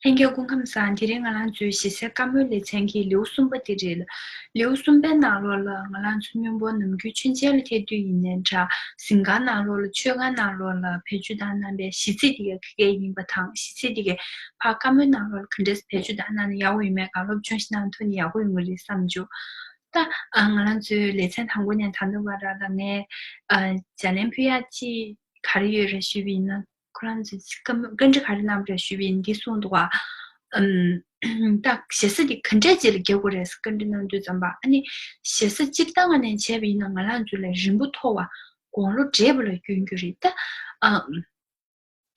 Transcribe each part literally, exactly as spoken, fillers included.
ལྷན་རྒྱས་སྐུ་ཁམས་བཟང་། དེ་རིང་ང་རང་ཚོའི་ཞེ་སའི་བཀའ་མོལ་ལེ་ཚན་གྱི་ལེའུ་གསུམ་པ་དེ་རེད། ལེའུ་གསུམ་པའི་ནང་ལོགས་ལ་ང་རང་ཚོ་སྔོན་པོ་ནམ་རྒྱུན་མཆོད་མཇལ་ལ་ཐད་དུས་ཡིན་ནའི་འདྲ། གཟིམ་ཁང་ནང་ལོགས་ལ་མཆོད་ཁང་ནང་ལོགས་ལ་བེད་སྤྱོད་བཏང་གནང་པའི་གཞས་ཚིག་དེ་ག་ག་ག་ཡིན་པ་དང་། གཞས་ཚིག་དེ་ག་ཕར་བཀའ་མོལ་ནང་ལོགས་ལ་ག་འདྲས་བེད་སྤྱོད་བཏང་གནང་ན་ཡག་པོ་ཡོད་མེད་ག་སློབ་སྦྱོང་ཞིག་གནང་ཐུབ་ན་ཡག་པོ་ཡོང་གི་རེད་བསམ་བྱུང་། ད་ང་རང་ཚོའི་ལེ་ཚན་དང་པོ་ནས་ད་ལྟ་བར་ལ་ངས་ལྗགས་ལན་ཕུལ་ཡག་ཅིག་ག་རེ་ཡོད་རེད་ཞུས་པ་ཡིན་ན། ཁོ་རང་ཚོས་བཀའ་མོལ་བཀའ་འདྲི་ག་རེ་གནང་བ་རེད་ཞུས་པ་ཡིན་འདི་གསུངས་འདུག་བ། ཨམ། ད་ཞེ་ས་འདི་ག་འདྲས་ཅིག་ལ་རྒྱག་དགོས་རེད་ཟེར་བཀའ་འདྲི་གནང་དུས་ཙམ་པ། ཨ་ནི་ཞེ་ས་སྤྱིར་བཏང་ནས་བྱས་པ་ཡིན་ན་ང་རང་ཚོ་ལས་རིང་པོ་མཐོ་བ་དགུང་ལོ་བགྲེས་པ་ལ་སྐྱོན་རྒྱུ་རེད་ད། ཨམ།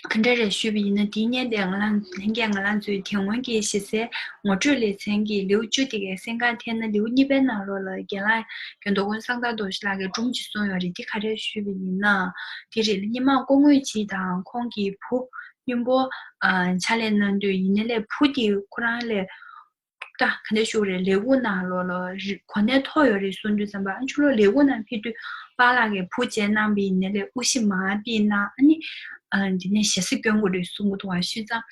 ག་འདྲས་རེད་ཞུས་པ་ཡིན་ན། དེའི་སྔོན་དེ་ང་རང་ལྷན་རྒྱས་ང་རང་ཚོའི་དེ་སྔོན་གྱི་ཞེ་སའི་ངོ་སྤྲོད་ལེ་ཚན་གྱི་ལེའུ་བཅུ་དེ་གའི་གསན་གར་ཐད་ན། ལེའུ་གཉིས་པའི་ནང་ལོགས་ལ་རྒན་ལགས་རྒན་མདོ་དགོན་གསང་བདག་རྡོ་རྗེ་ལགས་ཀྱིས་སྒྲུང་ཅིག་གསུངས་ཡོད་རེད། འདི་ག་རེ་ཞུས་པ་ཡིན་ན། དེ་རེད། སྔོན་མ་སྐུ་ངོ་གཅིག་དང་ཁོང་གི་བུ་སྔོན་པོ་ཨ་ཕྱག་ལས་གནང་དུས་ཡིན་ནའི་ལས་བུ་དེ་ཁོ་རང་ལས་ད་ག་འདྲ་ཞུ་དགོས་རེད། ལས་ཁུངས་ནང་ལོགས་ལ་རི་གོ་གནས་མཐོ་ཡོད་རེད་གསུངས་དུས་ཙམ་པ། ཨ་ཕྱི་ལོགས་ལས་ཁུངས་ནང་ཕེབས་དུས་པཱ་ལགས་ཀྱིས་བུ་མཇལ་གནང་པ་ཡིན་ནའི་ལས་དབུ་ཞྭ་མར་ཕུད་གནང་། ཨ་ནི་ཨ་འདི་ནས་ཞེ་ས་སྐྱོན་དགོས་རེད་གསུང་གི་འདུག་བ། བྱས་ཙང་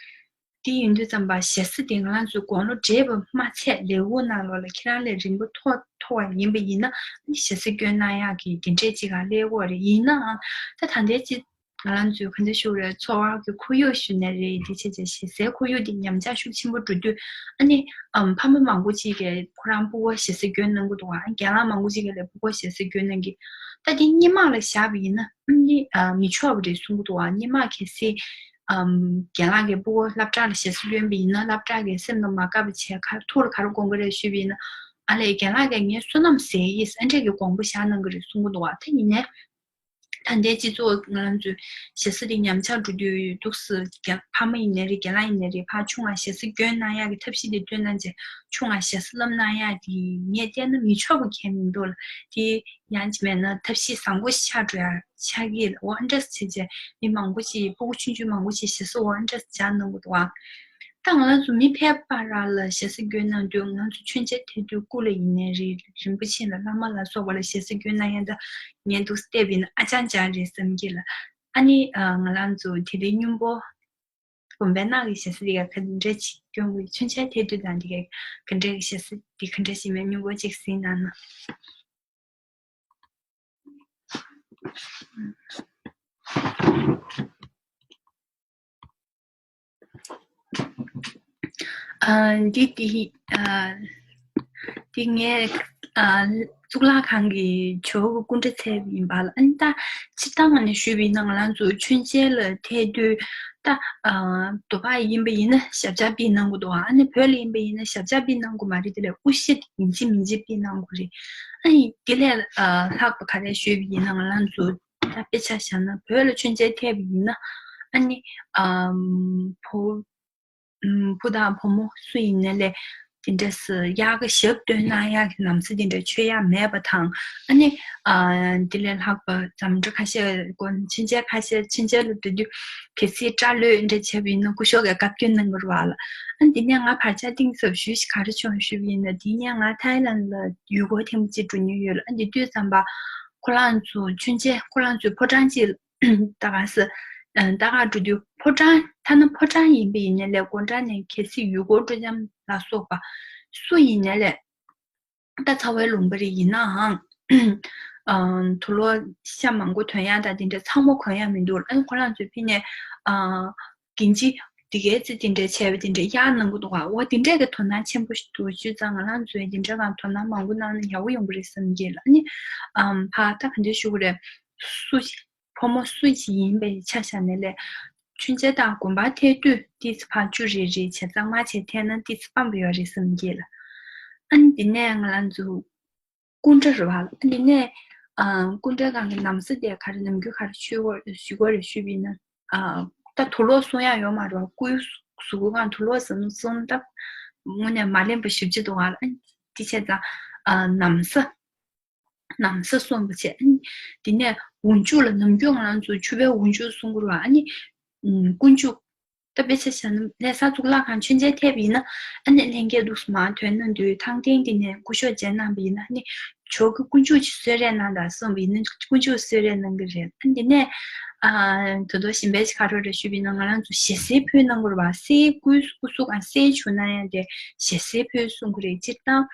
དེ་ཡིན་དུས་ཙམ་པ་ཞེ་ས་དེ་ང་རང་ཚོའི་དགུང་ལོ་བགྲེས་པ་མ་ཚད་ལས་ཁུངས་ནང་ལོགས་ལ་ཁྱེད་རང་ལས་རིང་པོ་མཐོ་མཐོ་བ་ཡིན་པ་ཡིན་ན། ཨ་ནི་ཞེ་ས་སྐྱོན་གནང་ཡག་གི་དེ་འདྲས་ཅིག་ག་སླེབས་ཀྱི་ཡོད་རེད། ཡིན་ནའང་ད་ད་ལྟའི་ཅིག་ང་རང་ཚོའི་ག་འདྲ་ཞུ་དགོས་རེད། འཚོ་བ་གི་ཁོར་ཡུག་ཞུ་ནའི་རེད། དེ་བྱས་བྱས་ཞེ་སའི་ཁོར་ཡུག་དེ་ཉམས་ཆག་ཤུགས་ཆེན་པོ་འགྲོ་དུས། ཨ་ནི་ཨམ་ཕ་མ་མང་པོ་ཅིག་གིས་ཁོ་རང་སྤུ་གུ་ཞེ་ས་སྐྱོན་གནང་གི་འདུག་བ། རྒན་ལགས་མང་པོ་ཅིག་གིས་ལས་སྤུ་གུ་ཞེ་ས་སྐྱོན་གནང་གི། ད་དེ་སྔོན་མ་ལ་བཞག་པ་ཡིན་ན་ཨ་ནི་ཨ་མི་ཆོག་པ་རེད་གསུང་གི་འདུག་བ། སྔོན་མ་གལ་སྲིད་ཨམ་རྒན་ལགས་ཀྱི་སྤུ་གུ་སློབ་གྲྭ་ལ་ཞེ་ས་སྐྱོན་པ་ཡིན་ན། སློབ་གྲྭ་གི་སེམས་ལ་མ་དགའ་བ་བྱས། ཁ་ཐུག་ལ་ག་རེ་དགོངས་ཀྱི་རེད་ཞུས་པ་ཡིན་ན། ཨ་ལས་རྒན་ལགས་ཀྱིས་ངའི་བསོད་ནམས་ཟད་ཡིན་ཟེར་ཨ་འདྲས་ཀྱི་དགོངས་པ་བཞག་གནང་གི་རེད་གསུང་གི་འདུག་བ། ད་ཡིན་ནའི། ད་ལྟའི་སྤྱི་ཚོགས་ང་རང་ཚོའི་ཞེ་ས་དེ་ཉམས་ཆག་འགྲོ་དུས་འདུག་སེ་རྒན་ཕ་མ་ཡིན་ནའི་རེད། རྒན་ལགས་ཡིན་ནའི་རེད། ཕར་ཆུང་བ་ཞེ་ས་སྐྱོན་གནང་ཡག་གི་ཐབས་ཤེས་དེ་བཏོན་གནང་བྱས། ཆུང་བ་ཞེ་ས་སློབ་གནང་ཡག་དེ་ངས་བལྟས་ན་མི་ཆོག་པ་གང་ཡང་མི་འདུག་ལ། དེ་ཡང་ཅིག་མེད་ན་ཐབས་ཤེས་བཟང་པོ་ཞིག་ཆགས་འགྲོ་ཡག་ཆགས་ཀྱི་ལ། འོ་ཨ་འདྲས་བྱས་བྱས་མི་མང་པོ་ཞིག་སྤུ་གུ་ཆུང་ཆུང་མང་པོ་ཞིག་ཞེ་ས་འོ་ཨ་འདྲས་སྦྱངས་གནང་གི་འདུག་ཨ། ད་ང་རང་ཚོ་མི་ཕལ་པ་རང་ལ་ཞེ་ས་སྐྱོན་གནང་དུས། ང་ཚོ་མཆོད་མཇལ་ཐེབས་དུས་སྐུ་ལ་ཡིན་ནའི་རེད། རིན་པོ་ཆེ་ལ་བླ་མ་ལ་སོགས་པ་ལ་ཞེ་ས་སྐྱོན་གནང་ཡག་ད་ངས་འདུག་སེ་བལྟས་པ་ཡིན་ན་ཨ་ཅང་ཅང་རེད་བསམ་གྱི་ལ། ཨ་ནི་ཨ་ང་རང་ཚོ་དེ་རིང་སྔོན་པོ་དགོན་པའི་ནང་གི་ཞེ་ས་དེ་ག་ག་འདྲ་ཅིག་སྐྱོན་དགོས། མཆོད་མཇལ་ཐེབས་དུས་དང་དེ་ག་ག་འདྲ་གི་ཞེ་ས་དེ་ག་འདྲ་ཞིག་མེད། སྔོན་པོ་ཅིག་གཟིགས་གནང་ན། ཨ་འདི་འདི་ཨ་འདི་ངས་ཨ་གཙུག་ལག་ཁང་གི་ཇོ་བོ་གི་སྐུ་འདྲ་འཚོལ་བ་ཡིན་པ་ལ། ཨ་ནི་ད་སྤྱིར་བཏང་ནས་ཞུས་པ་ཡིན་ན་ང་རང་ཚོ་མཆོད་མཇལ་ལ་ཐེབས་དུས་ད་ཨ་དུ་བ་ཡིན་པ་ཡིན་ན་ཞབས་བཅགས་ཕུད་གནང་དགོས་འདུག་ཨ་ནི་བོད་ལ་ཡིན་པ་ཡིན་ན་ཞབས་བཅགས་ཕུད་གནང་དགོས་མ་རེད། དེ་ལས་དབུ་ཞྭ་ཡིན་གཅིག་མིན་གཅིག་ཕུད་གནང་དགོས་རེད། ཨ་ནི་དེ་ལས་ཨ་ལྷག་པ་ག་རེ་ཞུས་པ་ཡིན་ན་ང་རང་ཚོ་ད་དཔེ་ཆ་བཞག་ན་བོད་ལ་མཆོད་མཇལ་ཐེབས་པ་ཡིན་ན། ཨ་ནི་ཨམ་བུ་ཨམ་བུ་དང་བུ་མོ་སུ་ཡིན་ནའི་ལས་དེ་འདྲས་སུ་དབྱར་ཁ་ཞབས་བཏོན་གནང་ཡག་གི་ལམ་སྲོལ་དེ་འདྲ་ཆོད་ཡག་མེད་པ་དང་། ཨ་ནི་ཨ་དེ་ལས་ལྷག་པ་འཛོམས་འདྲི་ཁ་ཤས་དགོན་མཆོད་མཇལ་ཁ་ཤས་མཆོད་མཇལ་ལ་འགྲོ་དུས་གལ་སྲིད་སྐྲ་ལོད་འདྲ་བྱས་པ་ཡིན་ན་སྐུ་ཞབས་ཀྱིས་བཀའ་བཀྱོན་གནང་གི་རེད་བ་ལ། ཨ་ནི་དེ་ནས་ང་བར་ཆད་གཏིང་ཟབ་ཞུ་ཞིག་ག་རེ་བྱུང་ཞུས་པ་ཡིན་ན། དེ་ནས་ང་ཐའི་ལན་ལ་ཡུལ་སྐོར་ཐེངས་གཅིག་འགྲོ་མྱོང་ཡོད་ལ། ཨ་ནི་དུས་ཙམ་པ་ཁོ་རང་ཚོ་མཆོད་མཇལ་ཁོ་རང་ཚོའི་ཕོ་བྲང་གཅིག་ད་ག་ས་ད་ག་འགྲོ་དུས་ཕོ་བྲང་ཐ་ན་ཕོ་བྲང་ཡིན་པ་ཡིན་ནའི་ལས་དགོང་དྲོ་ནས་གལ་སྲིད་ཡུལ་སྐོར་སྤྲོ་འཆམ་ལ་སོགས་པ་སུ་ཡིན་ནའི་ལས་ད་ཚ་བའི་ལུང་པ་རེ་ཡིན་ནའང་ཨ་དུག་ལོག་ཤ་མང་པོ་ཐོན་ཡག་དང་དེ་འདྲ་ཚང་མ་གོན་ཡག་མི་འདུག་ཨ་ནི་ཁོ་རང་ཚོས་ཕི་ནས་ཨ་གིན་ཅི་དེ་གའི་ཚེ་དེ་འདྲ་བྱས་པ་དེ་འདྲ་གཡར་གནང་གི་འདུག་ག་འོ་དེ་འདྲས་ཀྱི་དོ་སྣང་ཆེན་པོ་ཞིག་འདུག་བྱས་ཙང་ང་རང་ཚོས་དེ་འདྲ་གང་དོ་སྣང་མང་པོ་གནང་ན་ཡག་པོ་ཡོང་གི་རེད་བསམ་གྱི་ལ། ཨ་ནི་ཨམ་ཕ་ད་ག་འདྲ་ཞུ་གི་རེད། སུ་ཕོ་མོ་སུ་ཞིག་ཡིན་པའི་ཆ་བཞག་ནས་ལས་མཆོད་མཇལ་དང་དགོན་པ་ཐད་དུས་ཏི་ཙི་ཕར་བཅུ་རེ་རེ་བྱས་གཙང་མ་བྱས་ཐད་ན་ཏི་ཙི་སྤམ་པོ་ཡོད་རེད་བསམ་གྱི་ལ། ཨ་ནི་དེ་ནས་ང་རང་ཚོ་སྐུ་འདྲ་རེད་བ། ཨ་ནི་དེ་ནས་ཨ་སྐུ་འདྲ་སྒང་གི་ན་བཟའ་དེ་ག་རེ་ནམ་རྒྱུན་ག་རེ་ཞུ་དགོས་ཞུ་དགོས་རེད་ཞུས་པ་ཡིན་ན། ཨ་ད་དུག་ལོག་སོང་ཡག་ཡོད་མ་རེད་བ། སྐུའི་གཟུགས་པོ་སྒང་དུག་ལོག་ཟེར་ནོ་སོང་ད་དངོས་གནས་མ་ལེན་པ་ཞེ་པོ་ཅིག་འདུག་ག་ཨ་ནི་དེ་བྱས་ཙང་ཨ་ན་བཟའ། ན་བཟའ་སོང་བ་བྱས། ཨ་ནི་དེ་ནས་འོག་འཇུག་ལ་ནམ་རྒྱུན་ང་རང་ཚོ་ཕྱུ་པའི་འོག་འཇུག་གསུང་གི་རེད་བ། ཨ་ནི་ཨམ་སྐུ་འཇུག་ད་དཔེ་ཆ་བཞག་ན་ལྷ་ས་གཙུག་ལག་ཁང་མཆོད་མཇལ་ཐེབས་ཡིན་ན། ཨ་ནི་ལྷན་རྒྱས་འདུག་སེ་མར་ཐོན་གནང་དུས་ཐང་སྟེང་དེ་ནས་སྐུ་ཞབས་མཇལ་གནང་བ་ཡིན་ན། ཨ་ནི་ ཇོ་གི་དཀོན་མཆོག་ཅིག་གསོལ་རས་གནང་དང་གསུངས་པ་ཡིན་ན་དཀོན་མཆོག་གསོལ་རས་གནང་གི་རེད། ཨ་འདི་ནས་ཨ་ད་དུང་གཞན་པ་ཅིག་ག་རེ་རེད་ཞུས་པ་ཡིན་ན། ང་རང་ཚོ་ཞལ་ཟས་ཕུལ་གནང་དགོས་རེད་པ། སྲས་སྐུ་སྐུ་གཟུགས་ཨ་སྲས་བྱུང་ན་ཡང་དེ་ཞལ་ཟས་ཕུལ་གསུང་གི་རེད། སྤྱིར་བཏང་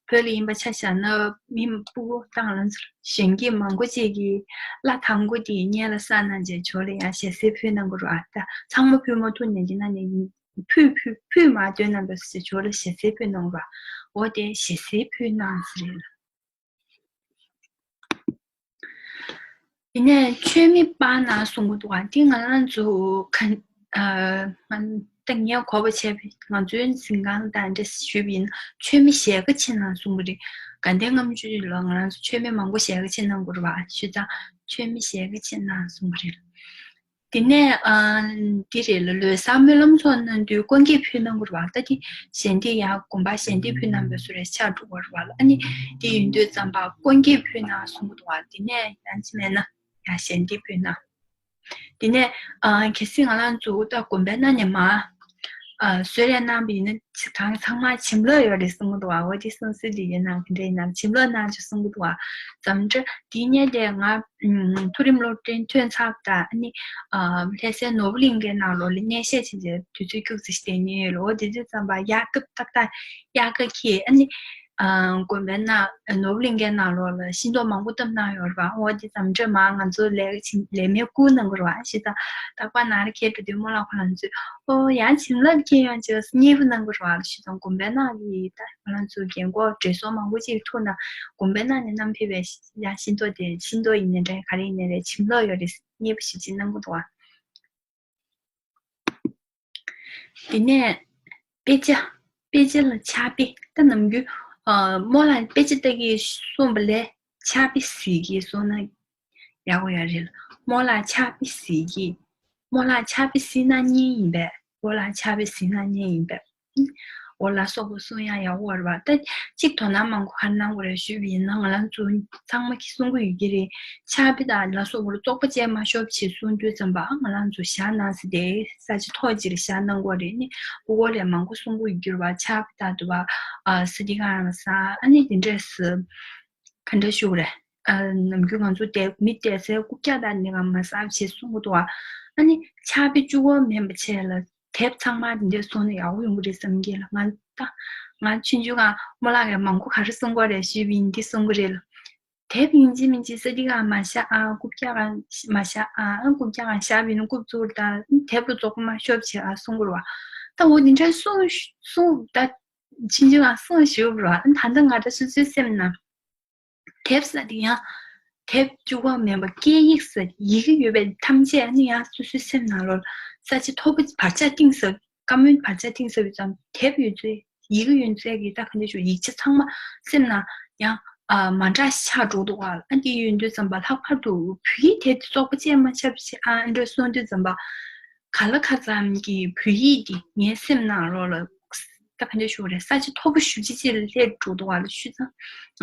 བོད་ལ་ཡིན་པ་ཆ་བཞག་ན་མི་སྤུ་གུ་ད་ང་རང་ཚོ་གཞོན་སྐྱེས་མང་པོ་ཅིག་གིས་བླ་དང་པོ་དེ་སྔོན་ལ་བསགས་གནང་རྗེས་ཇོ་ལ་ཡང་ཞལ་ཟས་ཕུལ་གནང་དགོས་རེད་པ། ད་ཚང་མ་ཕུལ་མ་ཐུབ་ནའི་དེ་ན་ནི་ཕུལ་ཕུལ་ཕུལ་མ་འདོད་རྣམ་པས་སུ་ཇོ་ལ་ཞལ་ཟས་ཕུལ་གནང་བ། འོ་དེ་ཞལ་ཟས་ཕུལ་གནང་ཟེར་རེད་ལ། དེ་ནས་མཆོད་མེ་སྤར་གནང་གསུང་གི་འདུག་ག་དེ་ང་རང་ཚོ་ག་ཨ་ང་ད་ངས་གོ་བ་བྱས་པའི་ང་ཚོའི་གཟིམ་ཁང་དང་འདྲ་ཞུས་པ་ཡིན་ན། མཆོད་མེ་ཞལ་ཁ་ཕྱེ་གནང་གསུང་གི་རེད། དགའ་ལྡན་ལྔ་མཆོད་ལ་ང་རང་ཚོ་མཆོད་མེ་མང་པོ་ཞལ་ཁ་ཕྱེ་གནང་དགོས་རེད་པ། ཞུས་ཙང་མཆོད་མེ་ཞལ་ཁ་ཕྱེ་གནང་གསུང་གི་རེད། དེ་ནས་ཨ་འདི་རེད་ལ། ལོ་གསར་སྨོན་ལམ་ཚོགས་གནང་དུས་སྐོར་འགྱེད་ཕུལ་གནང་དགོས་རེད་པ། ད་དེ་ཞལ་འདེབས་ཡང་དགོན་པ་ཞལ་འདེབས་ཕུལ་གནང་བའི་བཟོ་འདྲ་ཆགས་འགྲོ་གི་རེད་པ་ལ། ཨ་ནི་དེ་ཡིན་དུས་ཙམ་པ་སྐོར་འགྱེད་ཕུལ་གནང་གསུང་གི་འདུག་ག་དེ་ནས་ཡང་ཅི་མེད་ན་ཡང་ཞལ་འདེབས་ཕུལ་གནང་། དེ་ནས་ཨ་གལ་སྲིད་ང་རང་ཚོ་ད་དགོན་པའི་ནང་ནས་མར་ཨ་གསོལ་རས་གནང་བ་ཡིན་ན་གང་ཚང་མ་བྱིན་རླབས་ཡོད་རེད་གསུང་གི་འདུག་ག་འོ་དེ་གསུང་སྲོལ་དེ་ཡིན་ན་ག་འདྲ་ཡིན་ནམ། བྱིན་རླབས་གནང་བྱུང་གསུང་གི་འདུག་ག་འཛམ་གྲྭ་དེ་ནས་དེ་ང་ཨ་མཐོ་རིམ་སློབ་འབྲིང་ཐོན་ཚར་དང་ཨ་ནི་ཨ་ལྷ་སའི་ནོར་བུ་གླིང་གའི་ནང་ལོགས་ལ་གཉེན་བཤད་བྱེད་བྱེད་དུས་ཚོད་རྒྱུགས་ཙམ་ཞིག་བསྡད་མྱོང་ཡོད་ལ། འོ་དེ་དུས་ཙམ་པ་དབྱར་སྐབས་ཏག་ཏག་དབྱར་ཁ་འཁེལ། ཨ་ནི་ཨ་དགོན་པའི་ནང་ནོར་བུ་གླིང་གའི་ནང་ལོགས་ལ་ཤིང་ཏོག་མང་པོ་བཏབ་གནང་ཡོད་རེད་པ། འོ་དེ་འཛམ་གྲྭ་མར་ང་ཚོ་ལས་ཀ་བྱེད་ལས་མེད་བསྐུར་གནང་གི་རེད་པ། ཞེས་དང་རྟག་པར་ནང་ལ་འཁེལ་འགྲོ་དུས་རྨོ་ལགས་ཁོ་རང་ཚོས་ཨོ་ཡང་བྱིན་རླབས་འཁེལ་ཡོང་ཅེས་མཉེས་པོ་གནང་གི་རེད་པ། ཞེས་དང་དགོན་པའི་ནང་གི་ད་ང་རང་ཚོ་རྒན་གོག་བགྲེས་སོང་མང་པོ་ཅིག་ཐུག་ན་དགོན་པའི་ནང་ནས་བསྣམས་ཕེབས་པའི་ཡང་ཤིང་ཏོག་དེ་ཤིང་ཏོག་ཡིན་ནའི་འདྲ་ག་རེ་ཡིན་ནའི་རེད། བྱིན་རླབས་ཡོད་རེད། མཉེས་པོ་ཞེ་ཅིག་གནང་གི་འདུག་ག་དེ་ནས་དཔེ་ཆ། དཔེ་ཆ་ལ་ཕྱག་དཔེ། ད་ནམ་རྒྱུན་ཨ་རྨོ་ལགས་དཔེ་ཆ་ལྟ་གི་གསུངས་པ་ལས་ཕྱག་དཔེ་གཟིགས་ཀྱི་གསུངས་ན་ཡག་པོ་ཡོད་རེད། རྨོ་ལགས་ཕྱག་དཔེ་གཟིགས་ཀྱི། རྨོ་ལགས་ཕྱག་དཔེ་གཟིགས་གནང་མཁན་ཡིན་པས། རྨོ་ལགས་ཕྱག་དཔེ་གཟིགས་གནང་མཁན་ཡིན་པས། འོ་ལ་སོགས་པ་གསུང་ཡག་ཡག་པོ་རེད་པ། ད་གཅིག་དོ་སྣང་མང་པོ་ག་རེ་གནང་དགོས་རེད་ཞུས་པ་ཡིན་ན། ང་རང་ཚོ་ཚང་མ་གིས་གསུང་གི་ཡོད་ཀྱི་རེད། ཕྱག་དཔེ་དང་ལ་སོགས་པར་བཙོག་པ་བཅས་མ་ཤོག་ཅེས་གསུང་དུས་ཙམ་པ་ང་རང་ཚོ་བཞག་གནང་ཟེར་ཏེ་ས་ཆ་ཐོག་ཅིག་ལ་བཞག་གནང་དགོས་རེད། ནི་སྤུ་གུ་ལས་མང་པོ་གསུང་གི་ཡོད་ཀྱི་རེད་པ། ཕྱག་དཔེ་དང་དུ་བ་ཨ་ས་ཏི་ཀ་རང་ས་ཨ་ནི་དེ་འདྲས་སུ་ག་འདྲ་ཞུ་དགོས་རེད། ཨ་ནམ་རྒྱུན་ང་ཚོ་དེ་མི་བསྡད་སའི་རྐུབ་བཀྱག་དང་འདི་ག་མ་ཟ་བྱེད་གསུང་གི་འདུག་ག་ཨ་ནི་ཕྱག་དཔེ་བཅུ་གོ་མིན་པ་བྱས་ལ་དེབ་ཚང་མ་འདི་འདྲ་བཟོས་ན་ཡག་པོ་ཡོང་གི་རེད་བསམ་གྱི་ལ། ང་ད་ང་ཆུང་ཆུང་སྒང་རྨོ་ལགས་ཀྱིས་མང་པོ་ག་རེ་གསུང་གི་རེད་ཞུས་པ་ཡིན་འདི་གསུང་གི་རེད་ལ། དེབ་ཡིན་གཅིག་མིན་གཅིག་ས་འདི་ག་མ་བཞག་ཨ། རྐུབ་བཀྱག་ག་མ་བཞག་ཨ། ཨ་རྐུབ་བཀྱག་ག་བཞག་པ་ཡིན་ན་རྐུབ་བཙུགས་ད་དེབ་ལ་བཙོག་པ་མ་ཤོག་བྱེད་ཨ་གསུང་གི་རེད་པ། ད་འོ་འདི་འདྲ་གསུང་གསུང་ད་ཆུང་ཆུང་སྒང་གསུང་ཞུ་གི་རེད་པ། ད་ལྟ་ང་ད་སོ་སོའི་སེམས་ནང་དེབ་ཟེར་དེ་ཡང་དེབ་བཅུ་གོ་མིན་པ་སྐད་ཡིག་ཟེར་ཡི་གེ་ཡོད་པའི་ཐམས་ཅད་ནི་ཡང་སོ་སོའི་སེམས་ནང་ལོགས་ས་ཆ་མཐོ་པོ་བར་ཆད་གཏིང་ཟབ་བཀའ་མོལ་བར་ཆད་གཏིང་ཟབ་ཡོད་ཙང་དེབ་ཡོད་ཚད་ཡི་གེ་ཡོད་ཚད་ཀྱི་ད་ག་འདྲ་ཞུ་ཡིག་ཆ་ཚང་མ་སེམས་ནང་ཡང་ཨ་མ་འདྲ་ཆགས་འགྲོ་འདུག་ག་ཨ་འདི་ཡོད་དུས་ཙམ་པ་ལྷག་པར་དུ་བོད་ཡིག་དེབ་དེ་བཙོག་པ་བཅས་མ་ཆགས་ཤིག་ཨ་འདྲ་གསུང་དུས་ཙམ་པ་ག་ལ་ག་ཙམ་གྱི་བོད་ཡིག་འདི་ངའི་སེམས་ནང་ལོགས་ལ། ད་ག་འདྲ་ཞུ་དགོས་རེད། ས་ཆ་མཐོ་པོ་ཞེ་ཅིག་ཅིག་ལ་སླེབས་འགྲོ་འདུག་ག་ལ་ཞུས་ཙང་།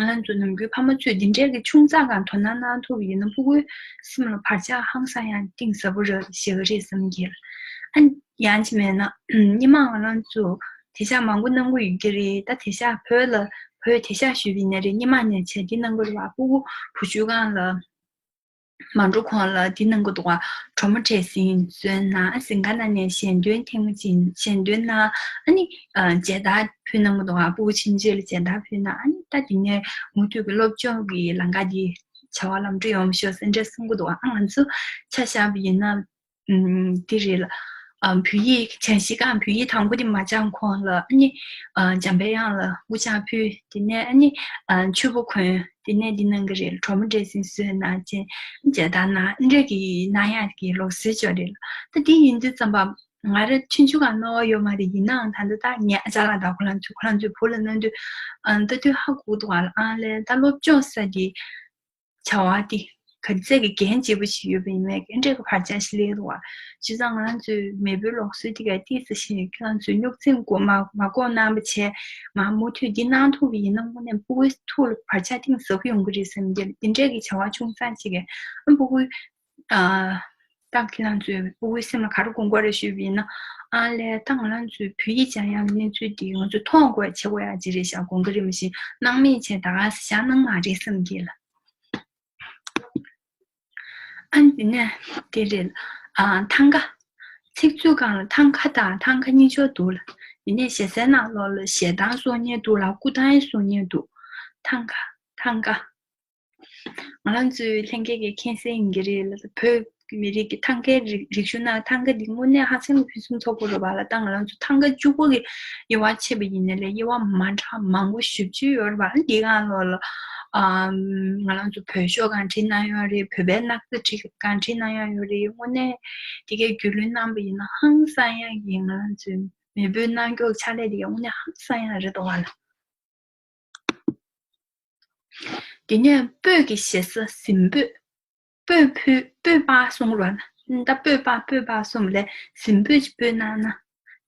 ང་རང་ཚོ་ནམ་རྒྱུན་ཕ་མ་ཚོས་འདི་འདྲའི་གི་ཆུང་ཙག་སྒང་དོ་སྣང་གནང་ཐུབ་པ་ཡིན་ན་སྤུ་གུའི་སེམས་ལ་བར་ཆད་ཧང་སང་ཡང་གཏིང་ཟབ་པོ་རེད་ཞེ་གི་རེད་བསམ་གྱི། ཨ་ཡང་གཅིག་མེད་ན་སྔོན་མ་ང་རང་ཚོ་དེ་ཤག་མང་པོ་གནང་གི་ཡོད་ཀྱི་རེད། ད་དེ་ཤག་བོད་ལ་བོད་དེ་ཤག་ཞུས་པ་ཡིན་ན་རེད། སྔོན་མ་ནས་བྱས་འདི་གནང་གི་རེད་པ། སྤུ་གུ་བུ་བཅོལ་ཁང་ལ། མ་འགྲོ་གོང་ལ་འདི་གནང་གི་འདུག་ག་གྲོ་མོ་འབྲས་སིལ་བཟོས་གནང་། གཟིམ་ཁང་ནང་ནས་ཞལ་འདོན་ཐེངས་མ་གཅིག་ཞལ་འདོན་གནང་། ཨ་ནི་ཨ་མཇལ་དར་ཕུལ་གནང་གི་འདུག་ག་སྤུ་གུ་ཆུང་ཆུང་ལ་མཇལ་དར་ཕུལ་གནང་། ཨ་ནི་ད་དེ་ནས་མུ་མཐུད་ཀྱི་སློབ་སྦྱོང་གི་ལམ་ཁ་འདི་བྱ་བ་ལམ་འགྲོ་ཡོང་ཤོག་ཟེར་འདྲ་གསུང་གི་འདུག་ག་ཨ་ང་ཚོ་ཆ་བཞག་པ་ཡིན་ན། ཨམ་འདི་རེད་ལ། ཨམ་བོད་ཡིག་སྦྱང་གཞི་སྒང་བོད་ཡིག་དང་པོ་དེ་མ་སྦྱང་གོང་ལ་ཨ་ནི་ཨ་འཇམ་དཔལ་དབྱངས་ལ་སྐུ་ཕྱག་ཕུལ། དེ་ནས་ཨ་ནི་ཨ་མཆོད་པ་གོན། དེ་ནས་འདི་གནང་གི་རེད། གྲོ་མོ་འབྲས་སིལ་བཟོས་གནང་བྱས་མཇལ་དར་གནང་། འདི་འདྲ་གི་གནང་ཡག་གི་ལུགས་སྲོལ་ཅིག་ཡོད་རེད་ལ། ད་འདི་ཡིན་དུས་ཙམ་པ་ང་རང་ཆུང་ཆུང་སྒང་རྣ་བ་ཡོད་མ་རེད། ཡིན་ནའང་ད་ལྟ་ད་ངའི་ཨ་ཅག་ལགས་དང་ཁོ་རང་ཚོས་ཁོ་རང་ཚོའི་བུ་ལ་གནང་དུས་ཨ་ལྟ་དུས་ཧ་གོ་འདུག་ག་ཨ་ལས་ད་སློབ་སྦྱོང་ཟེར་དེ། བྱ་བ་དེ་ག་ཚད་ཀྱི་འགན་ལྗིད་པོ་ཞིག་ཡོད་པ་ཡིན་མིན་གྱི་འདྲ་གི་བར་ཆད་ཞིག་སླེབས་འདུག་ག་བྱས་ཙང་ང་རང་ཚོའི་མེས་པོའི་ལུགས་སྲོལ་དེ་ག་ཏོག་ཙམ་ཞིག་ཁྱེད་རང་ཚོས་རྙོག་འཛིང་མ་མ་བསྐོང་གནང་བ་བྱས། མ་མུ་མཐུད་འདི་གནང་ཐུབ་པ་ཡིན་ན་དངོས་གནས་སྤུ་གུའི་ཐུགས་ལ་བར་ཆད་གཏིང་ཟབ་ཡོང་གི་རེད་བསམ་གྱི། འདི་འདྲ་གི་བྱ་བ་ཆུང་ཙག་ཅིག་གིས་ཨ་སྤུ་གུའི་ཨ་ད་ཁྱེད་རང་ཚོའི་སྤུ་གུའི་སེམས་ལ་ག་རེ་སྒོམ་དགོས་རེད་ཞུས་པ་ཡིན་ན། ཨ་ལས་ད་ང་རང་ཚོའི་བོད་ཡིག་སྦྱང་ཡག་གནས་ཚུལ་འདི་ང་ཚོས་མཐོང་དགོས་ཆེ་བོ་ཡག་ཅིག་རེད་ཤག་དགོངས་ཀྱི་རེད། མ་གཞི་སྣང་མེད་བྱས་ད་ག་སེ་བཞག་གནང་མ་རེད་བསམ་གྱི་ལ། ཨ་འདི་ནས་དེ་རེད། ཨ་ཐང་ག་ཚིག་མཛོད་སྒང་ལ་ཐང་ག་དང་ཐང་ག་གཉིས་ཆོག་འདུག་ལ། འདི་ནས་ཞེ་སའི་ནང་ལོགས་ལ་ཞེ་སྡང་གསུང་མཁན་འདུག་ལ། སྐུ་ཐང་གསུང་མཁན་འདུག་ཐང་ག་ཐང་ག་ང་རང་ཚོའི་ལྷན་རྒྱས་ཀྱིས་མཁྱེན་གསལ་ཡིན་གྱི་རེད་ལ། བོད་མི་རིགས་ཀྱི་ཐང་གའི་རིག་རིག་གཞུང་ནང་ཐང་ག་འདི་དངོས་གནས་ཧ་ཅང་གི་ཕུན་སུམ་ཚོགས་པོ་རེད་པ་ལ། ད་ང་རང་ཚོ་ཐང་ག་གཅིག་པོ་གི་དབྱེ་བ་ཕྱེ་བ་ཡིན་ན་ལས་དབྱེ་བ་མ་འདྲ་མང་པོ་ཞེ་པོ་ཅིག་ཡོད་རེད་པ། འདི་སྒང་ལོགས་ལ་ཨམ་ང་རང་ཚོ་བོད་ཤོག་སྒང་བྲིས་གནང་ཡོད་རེད། བོད་པའི་སྣག་ཚ་བྲིས་སྒང་བྲིས་གནང་ཡོད་རེད། དངོས་གནས་དེ་གའི་རྒྱུས་ལོན་གནང་པ་ཡིན་ན་ཧང་སང་ཡག་གི། ང་རང་ཚོའི་མེས་པོའི་རྣ་མགྱོགས་ཕྱག་ལས་དེ་གའི་དངོས་གནས་ཧང་སང་ཡག་རེད་འདུག་པ་ལ། དེ་ནས་སྤོས་ཀྱི་ཞེ་ས་གཟིམ་སྤོས། སྤོས་ཕུལ། སྤོས་པ་གསུང་རོགས་ན། ད་སྤོས་པ་སྤོས་པ་གསུང་ལས་གཟིམ་སྤོས་ཅིག་ཕུལ་གནང་ན།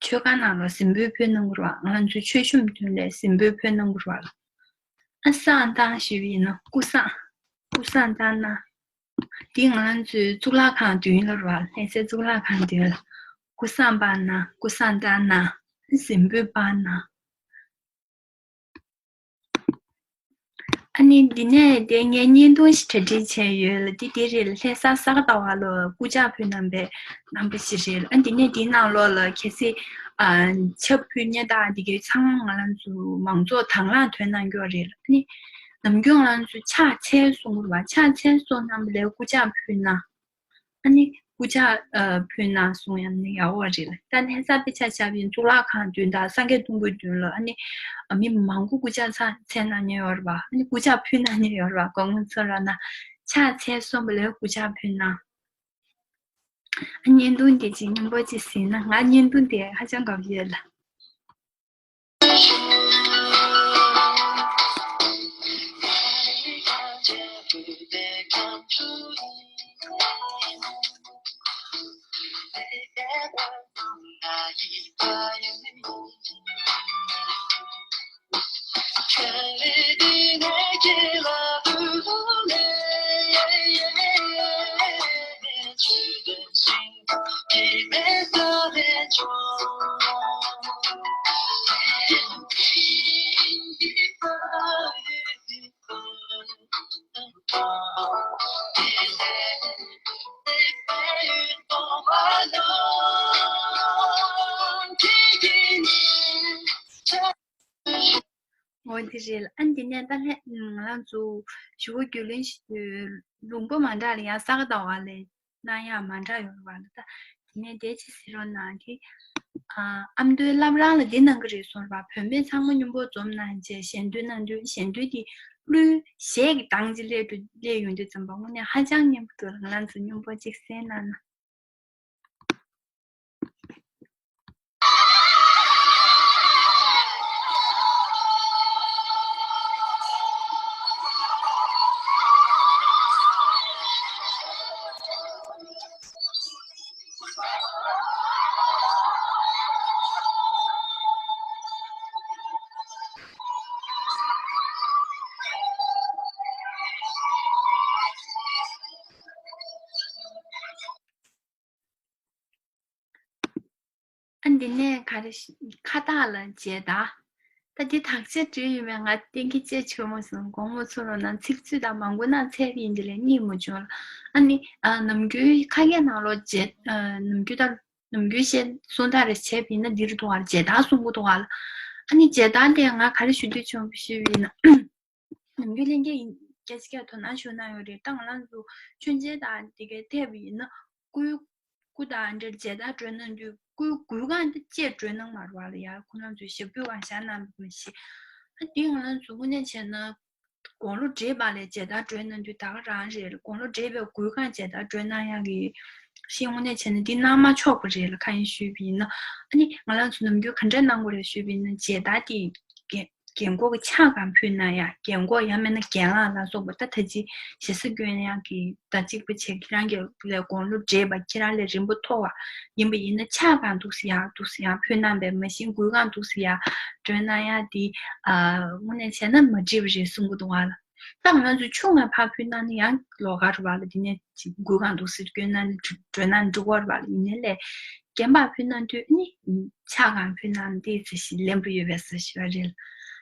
མཆོད་ཁང་ནང་ལ་གཟིམ་སྤོས་ཕུལ་གནང་དགོས་རེད་པ། ང་རང་ཚོའི་མཆོད་གཤོམ་དོན་ལས་གཟིམ་སྤོས་ཕུལ་གནང་དགོས་རེད་པ། ཨ་བསང་བཏང་ཞུས་པ་ཡིན་ན་སྐུ་བསང་། སྐུ་བསང་བཏང་ན། འདི་ང་རང་ཚོའི་གཙུག་ལག་ཁང་མདུན་ལ་རེད་པ། ལྷ་སའི་གཙུག་ལག་ཁང་མདུན་ལ་སྐུ་བསང་སྤར་ན། སྐུ་བསང་བཏང་ན། གཟིམ་སྤོས་སྤར་ན། ཨ་ནི་འདི་ནས་དེ་ངས་བརྙན་ཐུང་ཞིག་གྲ་སྒྲིག་བྱས་ཡོད་ལ། འདི་དེ་རེད་ལ། ལྷ་ས་ས་ག་ཟླ་བ་ལ་སྐུ་ཕྱག་ཕུལ་གནང་པའི་རྣམ་པ་ཞིག་རེད་ལ། ཨ་འདི་ནས་འདིའི་ནང་ལོགས་ལ་གལ་སྲིད་ཨ་ཕྱག་ཕུལ་མཁན་དང་འདི་གའི་ཚང་མ་ང་རང་ཚོ་མང་ཚོགས་དང་བླངས་ཐོན་གནང་རྒྱུ་རེད་ལ། ཨ་ནི་ནམ་རྒྱུན་ང་རང་ཚོ་ཕྱག་འཚལ་གསུང་གི་རེད་པ། ཕྱག་འཚལ་གསུང་གནང་པ་ལས་སྐུ་ཕྱག་ཕུལ་ན། ཨ་ནི་སྐུ་ཕྱག་ཨ་ཕུལ་གནང་གསུང་ཡང་ནི་ཡག་པོ་རེད་ལ། ད་ལྷ་ས་དཔེ་ཆ་བཞག་པ་ཡིན་གཙུག་ལག་ཁང་མདུན་དང་སངས་རྒྱས་སྟོང་སྐུའི་མདུན་ལ་ཨ་ནི་མི་མང་པོ་སྐུ་ཕྱག་འཚལ་གནང་མཁན་ཡོད་རེད་པ། ཨ་ནི་སྐུ་ཕྱག་ཕུལ་གནང་མཁན་ཡོད་རེད་པ། དགོངས་པ་ཚོམས་རོགས་གནང་། ཕྱག་འཚལ་གསུངས་པ་ལས་སྐུ་ཕྱག་ཕུལ་གནང་། ཨ་བརྙན་ཐུང་དེ་ཅིག་སྙིང་པོ་ཅིག་གཟིགས་ན། ང་བརྙན་ཐུང་དེ་ཧ་ཅང་དགའ་པོ་ཡོད་ལ། འོ་དེ་རེད་ལ། ཨ་འདི་ནས་ད་ལྷ་ང་རང་ཚོ་ཞུ་བ་རྒྱུས་ལོན་ཞིག་ལུང་པ་མ་འདྲ་ལ་ཡང་ས་ག་ཟླ་བ་ལས་གནང་ཡག་མ་འདྲ་ཡོད་རེད་པ་ལ། ད་དེ་ནས་དེ་ཅི་ཟེར་རོགས་གནང་། དེ་ཨ་ཨ་མདོའི་བླ་བྲང་ལ་འདི་གནང་གི་རེད་གསུངས་པ། བུད་མེད་ཚང་མ་མཉམ་པོ་འཛོམས་གནང་བྱས་ཞལ་འདོན་གནང་དུས་ཞལ་འདོན་དེ་གླུའི་གཞས་ཀྱི་གདངས་ཅིག་སླེབས་འགྲོ་སླེབས་ཡོང་དུས་ཙམ་པ་དངོས་གནས་ཧ་ཅང་སྙན་པོ་འདུག་ང་རང་ཚོ་མཉམ་པོ་ཅིག་གསན་གནང་ན། ཨ་འདི་ནས་ག་རེ་ཤི་ཁ་བཏགས་ལ་མཇལ་དར། ད་འདི་དག་ཆ་བྲིས་ཡོད་མེད་ང་གཏན་འཁེལ་བྱས་ཆོག་མ་སོང་། དགོངས་པ་ཚོམས་རོགས་གནང་། ཚིག་མཛོད་དང་མང་པོ་ནང་འཚོལ་གྱི་ཡིན། དེ་ལས་རྙེད་མ་བྱུང་ལ། ཨ་ནི་ཨ་ནམ་རྒྱུན་ཁ་སྐད་ནང་ལོགས་མཇལ་ཨ་ནམ་རྒྱུན་ལྟར་ནམ་རྒྱུན་བཤད་གསུང་སྟངས་རེ་བྱས་པ་ཡིན་ན་འདི་རུ་འདུག་ག་ལ། མཇལ་དར་གསུང་གི་འདུག་ག་ལ། ཨ་ནི་མཇལ་དར་དེ་ང་ག་རེ་ཞུ་འདོད་བྱུང་ཞུས་པ་ཡིན་ན། ནམ་རྒྱུན་ལྷན་རྒྱས་ཡིན་སྐད་ཆ་སྐད་དོ་སྣང་ཞུ་གནང་ཡོད་རེད། ད་ང་རང་ཚོ་མཆོད་མཇལ་དང་དེ་གའི་ཐེབས་ཡིན་ན་སྐུའི་སྐུ་དང་འབྲེལ་མཇལ་དར་སྒྲོན་གནང་དུས་སྐུའི་གུར་ཁང་དེ་བཅས་སྒྲོན་གནང་མ་རེད་པ་ལ། ཡ་ཁོ་རང་ཚོའི་ཞབས་ཕྱི་བ་བཞག་གནང་བ་མ་གཞི། ཨ་དེ་ང་རང་ཚོ་དངོས་གནས་བྱས་ན་དགུང་ལོ་བགྲེས་པ་ལ་མཇལ་དར་སྒྲོན་གནང་དུས་ད་ག་རང་རེད་ལ། དགུང་ལོ་བགྲེས་པའི་གུར་ཁང་མཇལ་དར་སྒྲོན་གནང་ཡག་གི་ཤིང་དངོས་གནས་བྱས་ན་འདི་གནང་མ་ཆོག་པ་རེད་ལ། ཁ་ཡིན་ཞུས་པ་ཡིན་ན། ཨ་ནི་ང་རང་ཚོ་ནམ་རྒྱུན་ག་འདྲ་གནང་དགོས་རེད་ཞུས་པ་ཡིན་ན་མཇལ་དར་དེ་རྒན་རྒན་གོག་གི་ཕྱག་སྒང་ཕུལ་གནང་ཡག་རྒན་གོག་ཡང་མིན་ན་རྒན་ལགས་ལ་སོགས་པ་ད་ད་ཅི་ཞེ་ས་སྐྱོན་ཡག་གི་ད་གཅིག་པ་བྱས་ཁྱེད་རང་གི་ལས་དགུང་ལོ་བགྲེས་པ་ཁྱེད་རང་ལས་རིང་པོ་མཐོ་བ་ཡིན་པ་ཡིན་ན་ཕྱག་སྒང་འདུག་སེ་ཡག་འདུག་སེ་ཡག་ཕུལ་གནང་བས་མ་གཞི་གུར་ཁང་འདུག་སེ་ཡག་སྒྲོན་གནང་ཡག་འདི་ཨ་དངོས་གནས་བྱས་ན་མ་འགྲིག་པ་རེད་གསུང་གི་འདུག་ག་ལ། ད་ང་རང་ཚོ་ཆུང་ང་ཕར་ཕུལ་གནང་ན་ཡང་ལོགས་ཀ་རེད་པ་ལ། འདི་ནས་གུར་ཁང་འདུག་སེ་སྐྱོན་གནང་ན་སྒྲོན་གནང་ན་འགྲིག་གི་རེད་པ་ལ། ཡིན་ནའི་ལས་ རྒན་པར་ཕུལ་གནང་དུས་ཨ་ནི་ཕྱག་གང་ཕུལ་གནང་འདི་ཟེར་ཞིག་ལན་པོ་ཡོད་པས་ཟེར་ཞུ་བ་རེད།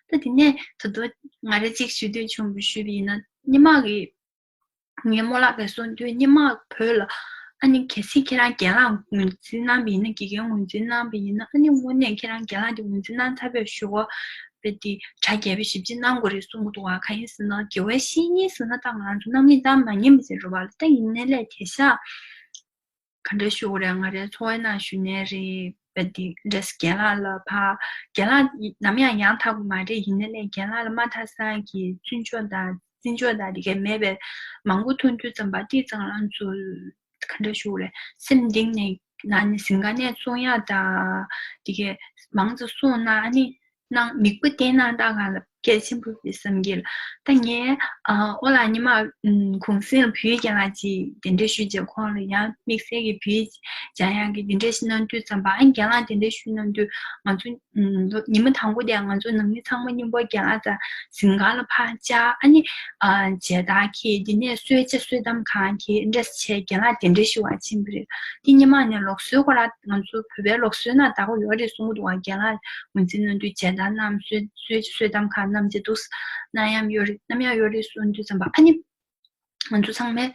ད་དེ་ནས་ད་དུང་ང་རང་གཅིག་ཞུ་འདོད་བྱུང་བ་ཞུས་པ་ཡིན་ན། སྔོན་མ་གི་ངའི་རྨོ་ལགས་ཀྱིས་གསུངས་དུས། སྔོན་མ་བོད་ལ་ཨ་ནི་གལ་སྲིད་ཁྱེད་རང་རྒན་ལགས་ངོས་འཛིན་གནང་བ་ཡིན་ན། དགེ་རྒན་ངོས་འཛིན་གནང་བ་ཡིན་ན། ཨ་ནི་དངོས་གནས་ཁྱེད་རང་རྒན་ལགས་དེ་ངོས་འཛིན་གནང་ཚར་བའི་གཞུག་གུ་དཔེ་དེ་གྲ་རྒྱས་པོ་ཞིབ་དཔྱད་གནང་དགོས་རེད་གསུང་གི་འདུག་བ། གང་ཡིན་ཟེར་ན་དགེ་བའི་བཤེས་གཉེན་ཟེར་ན་ད་ང་ཚོ་རྣམ་གླིང་ད་མ་ཉན་པ་ཞིག་རེད་བ། ད་ཡིན་ནའི་ལས་དེང་སང་ག་འདྲ་ཞུ་དགོས་རེད། ང་རའི་འཚོ་བའི་ནང་ཞུ་ནའི་རེད། དཔེ་དེ་འདྲས་རྒན་ལགས་ལ་ཕར། རྒན་ལགས་ནམ་ཡང་ཡང་དག་པ་མ་རེད། ཡིན་ནའི་ལས་རྒན་ལགས་ལ་མ་མཐའ་སང་གི་བརྩི་འཇོག་དང་བརྩི་འཇོག་དང་དེ་གས་མེད་པའི་མང་པོ་མཐོང་དུས་ཙམ་པ། དེ་ཙང་ང་ཚོ་ག་འདྲ་ཞུ་དགོས་རེད། སེམས་གཏིང་ནས་ན་ནི་ཟིན་ག་ནས་གསུང་ཡག་དང་དེ་གས་མང་ཙམ་གསུངས་ན་ཨ་ནི། གནང་། མིག་དཔེ་བསྟན་གནང་སྟངས་སྒང་ལ་གལ་ཆེན་པོ་རེད་བསམ་གྱི་ལ། ད་ངས་ཨ་ཨོ་ལགས་སྔོན་མ་ཨམ་གུང་སེང་ལ་བོད་ཡིག་རྒན་ལགས་ཅིག་གདན་འདྲེན་ཞུས་རྗེས་ཁོང་ལ་ཡང་དམིགས་བསལ་གྱི་བོད་ཡིག་སྦྱང་ཡག་གི་གདན་འདྲེན་ཞུ་གནང་དུས་ཙམ་པ། ཨ་ནི་རྒན་ལགས་གདན་འདྲེན་ཞུ་གནང་དུས་ང་ཚོ་ཨམ་ཉི་མ་དང་པོ་དེ་ང་ཚོ་ནང་མི་ཚང་མ་མཉམ་པོ་རྒན་ལགས་རྩ་ཟིན་ཁང་ལ་ཕར་བཅར། ཨ་ནི་ཨ་མཇལ་དར་འཁྱེར། དེ་ནས་གསོལ་ཇ་གསོལ་གདམས་ཁང་འཁྱེར། འདྲ་བྱས་རྒན་ལགས་གདན་འདྲེན་ཞུ་བར་ཕྱིན་པ་རེད། དེ་སྔོན་མ་ནས་ལུགས་སྲོལ་ཁོ་རང་ང་ཚོ་བོད་པའི་ལུགས་སྲོལ་ནང་ད་གོ་ཡོད་རེད་གསུང་གི་འདུག་བ། རྒན་ལགས་ངོས་འཛིན་གནང་དུས་མཇལ་དར་གནང་། གསོལ་གསོལ་གསོལ་གདམས་ཁང་གནང་རྗེས་འདུག་གནང་ཡག་ཡོད་རེད། གནང་ཡག་ཡོད་རེད་གསུང་དུས་ཙམ་པ། ཨ་ནི་ང་ཚོ་ཚང་མའི་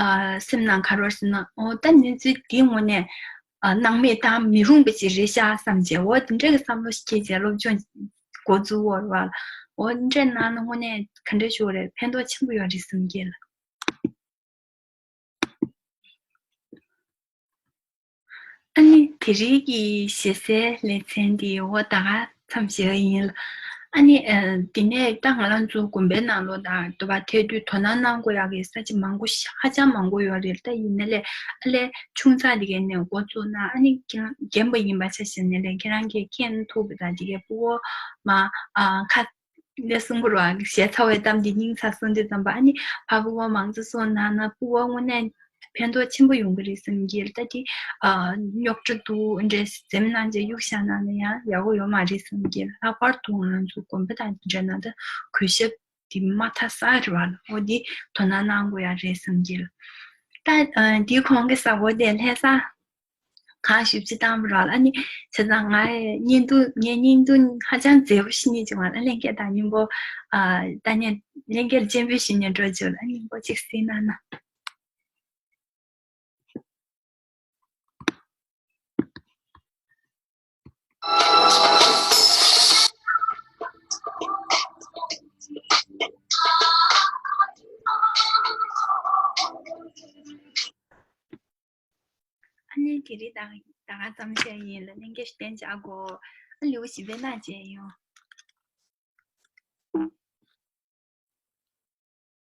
ཨ་སེམས་ནང་ག་རེ་ཟེར་ན། ཨོ་ད་ནི་ཚེ་འདིའི་ངོ་ནས་ཨ་སྣང་མེད་བཏང་མི་རུང་བ་ཅིག་རེད་ཤག་བསམ་བྱས། ཨོ་དེ་འདྲ་གི་བསམ་བློ་ཞིག་སྐྱེས་བྱས་སློབ་སྦྱོང་འགོ་འཛུགས་ཡོད་རེད་བ། ཨོ་དེ་འདྲ་གནང་ན་དངོས་གནས་ག་འདྲ་ཞུ་དགོས་རེད། ཕན་ཐོགས་ཆེན་པོ་ཡོད་རེད་བསམ་གྱི་ལ། ཨ་ནི་དེ་རིང་གི་ཞེ་སའི་ལེ་ཚན་འདི་འོ་ད་ག་མཚམས་བཞག་ཡིན་ལ། ཨ་ནི་ཨ་དེ་ནས་ད་ང་རང་ཚོ་དགོན་པའི་ནང་ལོགས་དང་དུ་བ་ཐལ་དུས་དོ་སྣང་གནང་དགོས་ཡག་གི་ས་ཆ་མང་པོ་ཞིག་ཧ་ཅང་མང་པོ་ཡོད་རེད། ད་ཡིན་ན་ལས་ཨ་ལས་ཆུང་ཙག་དེ་གས་ནས་འགོ་བཙུགས་ན། ཨ་ནི་ཁྱེད་རང་རྒན་པ་ཡིན་པ་ཆ་བཞག་ན་ལས་ཁྱེད་རང་གིས་མཁྱེན་ཐུབ་པ་དང་། དེ་གས་སྤུ་གུ་མ་ཨ་ཁ་ལས་གསུང་གི་རེད་བ། ཞལ་ཚ་བའི་གཏམ་འདི་སྙིང་ཚ་གསུང་དུས་ཙམ་པ། ཨ་ནི་ཕ་བུ་བ་མང་ཙམ་གསུང་གནང་ན་སྤུ་གུ་དངོས་གནས་ཕན་ཐོགས་ཆེན་པོ་ཡོང་གི་རེད་བསམ་གྱི། ད་དེ་ཨ་རྙོག་དྲ་འདུག་འདྲས་འཛེམ་གནང་བྱས་གཡུག་བཞག་གནང་ན་ཡང་ཡག་པོ་ཡོད་མ་རེད་བསམ་གྱི། ལྷག་པར་དུ་ང་རང་ཚོ་དགོན་པ་དང་འདི་འདྲ་ནང་ད་གུས་ཞབས་འདི་མ་མཐའ་གསར་རེད་བ། འོ་འདི་དོ་སྣང་གནང་དགོས་ཡག་རེད་བསམ་གྱི། ད་ཨ་འདི་གོང་གི་གཟའ་འཁོར་དེ་ལྷ་ས་གང་ཞིབ་ཅིག་བཏང་བ་ར་ལ། ཨ་ནི་བྱས་ཙང་ང་བརྙན་ཐུང་ངའི་བརྙན་ཐུང་ཧ་ཅང་མཛེས་པོ་ཞིག་རྙེད་བྱུང་བ་ལ། ལྷན་རྒྱས་དང་མཉམ་པོ་ཨ་ད་ནས་ལྷན་རྒྱས་ལ་སྤྱན་འབུལ་ཞུས་ནས་འགྲོ་བྱུང་ལ། ཨ་ནི་མགོ་གཅིག་གཟིགས་གནང་ན། ཨ་ནི་དེ་རིང་ད་ད་ག་ཙམ་བཤད་ཡིན་ལ། ལྷན་རྒྱས་ཞུ་བསྟན་བྱ་དགོས། ཨ་ལེའུ་བཞི་པའི་ནང་མཇལ་ཡོང་།